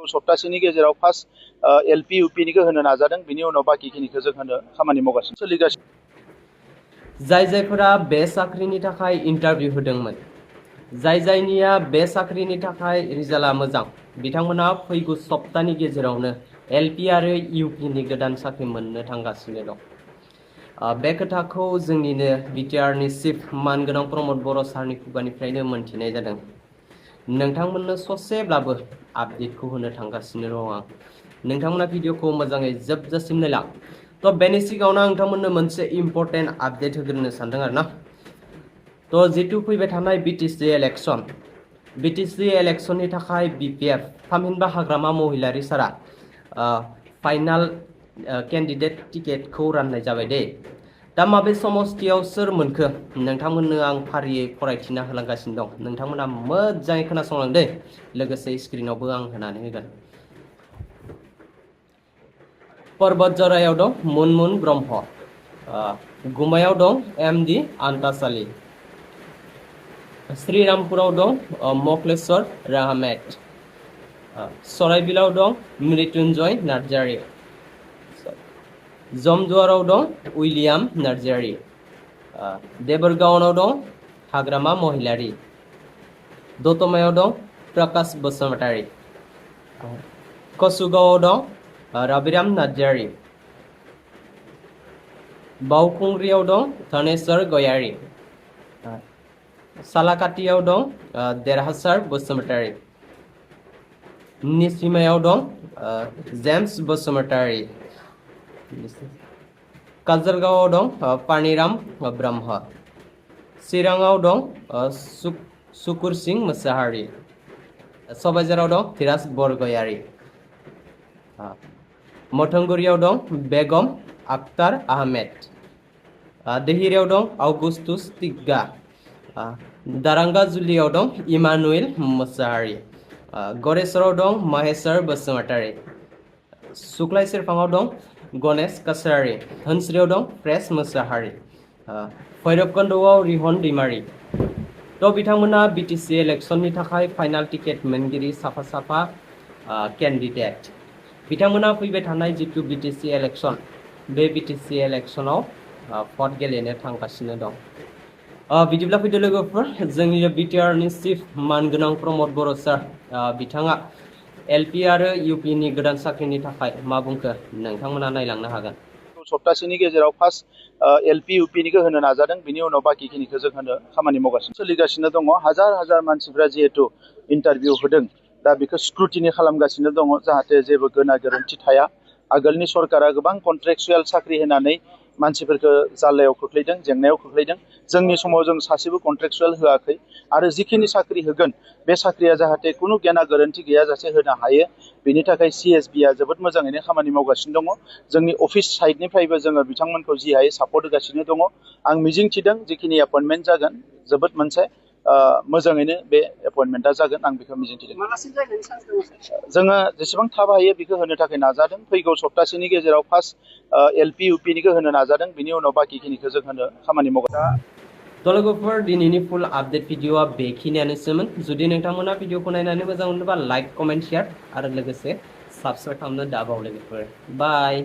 सप्तासेनि गेजेराव first LP इउपिनिखौ होनो नाजादों बिनि उनाव बाकिखिनिखौ जों होनो खामानि मावगासिनो सोलिगासिनो जायफोरा बे साख्रिनि थाखाय इन्टारभिउ होदोंमोन जायनिया बे साख्रिनि थाखाय रिजाल्टआ मोजां बिथांमोना फैगौ सप्तानि गेजेरावनो एलपि आरो इउपिनि गोदान साख्रि मोननो थांगासिनो दं बे खोथाखौ जोंनिनो बिटिआरनि चिफ मानगोनां प्रमद बर' सारनि खुगानिफ्रायनो मोनथिनाय जादों नोंथांमोननो ससेब्लाबो आपडेटखौ होनो थांगासिनो दं आं नोंथांमोना भिडिअखौ मोजाङै जोबजासिम नायलां तो बेनि सिगाङावनो आं मोनसे इम्पर्टेन्ट आपडेट होग्रोनो सानदों आरोना तो जितु फैबाय थानाय बिटिसि इलेक्शननि थाखाय BPF थामहिनबा हाग्रामा महिलारी सारा फाइनाल कैंडिडेट टिकेटखौ राननाय जाबाय दे दा माबे समस्थियाव सोर मोनखो नोंथांमोननो आं फारियै फरायथिना होलांगासिनो दं नोंथांमोना मोजाङै खोनासंलांदो लोगोसे स्क्रिनावबो आं होनानै होगोन पर्बत जरायाव दं मुनमुन ब्रह्म गुमायाव दं MD आन्तासालि श्रीरामपुराव दं मक्लेश्वर राहमेद सराइबिलाव दं मृत्युंजय नार्जारी जमदुवाराव दं उइलियाम नार्जारी देबरगावनाव दं हाग्रामा महिलारी दतमायाव दं प्रकाश बसुमतारी कसुगावआव दं रबिराम नार्जारी बावखुंग्रियाव दं धनेश्वर गयारी सालाकाटियाव दं देरहासार बसुमतारी निसिमायाव दं जेम्स बसुमतारी काजलगावआव दं पानिराम ब्रह्म चिराङाव दं सुकुर सिंह मोसाहारी सबाइझाराव दं धीराज बरगयारी मथंगुरियाव दं बेगम आख्तार आहमेद देहिरियाव दं आउगुस्तुस तिग्गा दारांगा जुलियाव दं इमानुएल मोसाहारी गरेश्वराव दं महेश्वर बसुमतारी सुक्लाय सेरफाङाव दं गणेश कसारी धनस्रियाव दं प्रेस मोसाहारी भैरबकुंडआव रिहन दैमारी तो बिथांमोना बिटिसि इलेक्शननि थाखाय फाइनाल टिकेट मोनगिरि साफा कैंडिडेट बिथांमोना फैबाय थानाय जितु बिटिसि इलेक्शन बे बिटिसि इलेक्शनाव भट गेलेनो थांगासिनो दं बिदिब्ला फैदो लोगोफोर जोंनि बिटिआरनि चिफ मानगोनां प्रमद बर' सार बिथाङा एलपि आरो इउपिनि गोदान साख्रिनि थाखाय मा बुंखो नोंथांमोना नायलांनो हागोन सप्तासेनि गेजेराव फार्स्ट एलपि इउपिनिखौ होनो नाजादों बिनि उनाव बाकिखिनिखौ जों होनो खामानि मावगासिनो सोलिगासिनो दङ हाजार मानसिफ्रा जिहेतु इन्टारभिउ होदों दा बेखौ स्क्रुटिनि खालामगासिनो दङ जाहाथे जेबो गोना गोरोन्थि थाया आगोलनि सरकारा गोबां कन्ट्रेक्चुएल साख्रि होनानै मानसिफोरखौ जाल्लायाव खोख्लैदों जेंनायाव खोख्लैदों जोंनि समाव जों सासेबो कन्ट्रेक्चुएल होआखै आरो जिखिनि साख्रि होगोन बे साख्रिया जाहाथे खुनु गेना गोरोन्थि गैयाजासे होनो हायो बेनि थाखाय CSBआ जोबोद मोजाङैनो खामानि मावगासिनो दङ जोंनि अफिस साइडनिफ्रायबो जोङो बिथांमोनखौ जि हायो सापर्ट होगासिनो दङ आं मिजिंथिदों जिखिनि एपइन्टमेन्ट जागोन जोबोद मोनसे मोजाङैनो बे एपइन्टमेन्टआ जागोन आं बेखौ मिजिंथिदों जोङो जेसेबां थाब हायो बेखौ होनो थाखाय नाजादों फैगौ सप्तासेनि गेजेराव फार्स्ट एलपि इउपिनिखौ होनो नाजादों बिनि उनाव बाकिखिनिखौ जों होनो खामानि मावगोन तो लोगोफोर दिनैनि फुल आपडेट भिडिअआ बेखिनियानोसोमोन जुदि नोंथांमोना भिडिअखौ नायनानै मोजां मोनोबा लाइक कमेन्ट शेयार आरो लोगोसे साबस्क्राइब खालामनो दाबाव लोगोफोर बाय